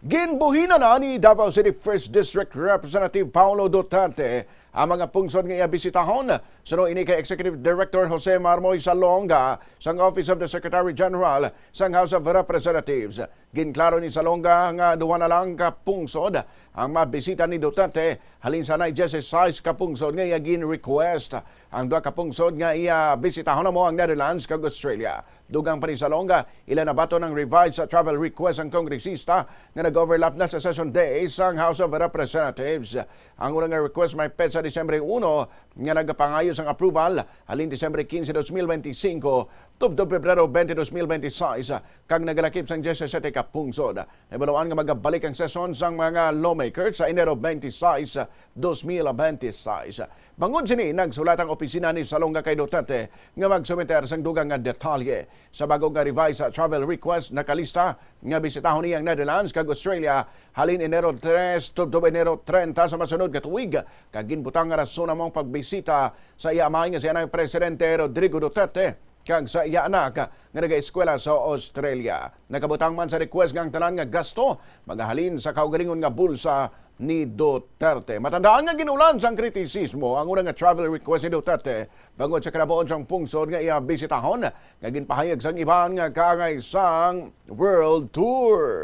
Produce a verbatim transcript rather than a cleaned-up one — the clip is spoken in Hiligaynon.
Ginbuhinan na ni Davao City First District Representative Paolo Duterte ang mga pungsod nga iya bisitahon. Suno ini kay Executive Director Jose Marmoy Salonga sang Office of the Secretary General sang House of Representatives. Ginklaro ni Salonga nga duha na lang ka pungsod ang mabisita ni Duterte, halin sa nay dieciséis ka pungsod nga iya gin-request. Ang duha ka pungsod nga iya bisitahon amo ang Netherlands kag Australia. Dugang pa ni Salonga, ila nabaton ang revised travel request ang kongresista nga nag-overlap na sa session day sang House of Representatives. Ang una nga request may petsa Disyembre uno nga nagapangayo sang approval halin Disyembre quince, dos mil veinticinco, tubtob Pebrero twenty, dos mil veintiséis, kag nagalakip sang diyesisete ka pungsod. Nahibaluan nga magabalik ang sesyon sang mga lawmakers sa Enero twenty-sais, dos mil veintiséis. Bangod sini, nagsulat ang opisina ni Salonga kay Duterte nga magsumiter sang dugang nga detalye. Sa bago nga revised travel request, nakalista nga bisitahon niya ang Netherlands kag Australia halin Enero tres tubtob Enero treinta sa masunod nga tuig, kag ginbutang nga rason amo ang pagbisita sa iya amay nga si Anay Presidente Rodrigo Duterte kag sa iya anak nga nagaeskwela sa Australia. Nakabutang man sa request nga ang tanan nga gasto magahalin sa kaugalingon nga bulsa ni Duterte. Matandaan nga gin-ulan sang kritisismo ang una nga travel request ni Duterte bangod sa kalabuon sang pungsod nga iya bisitahon, nga ginpahayag sang iban nga kaangay sang World Tour.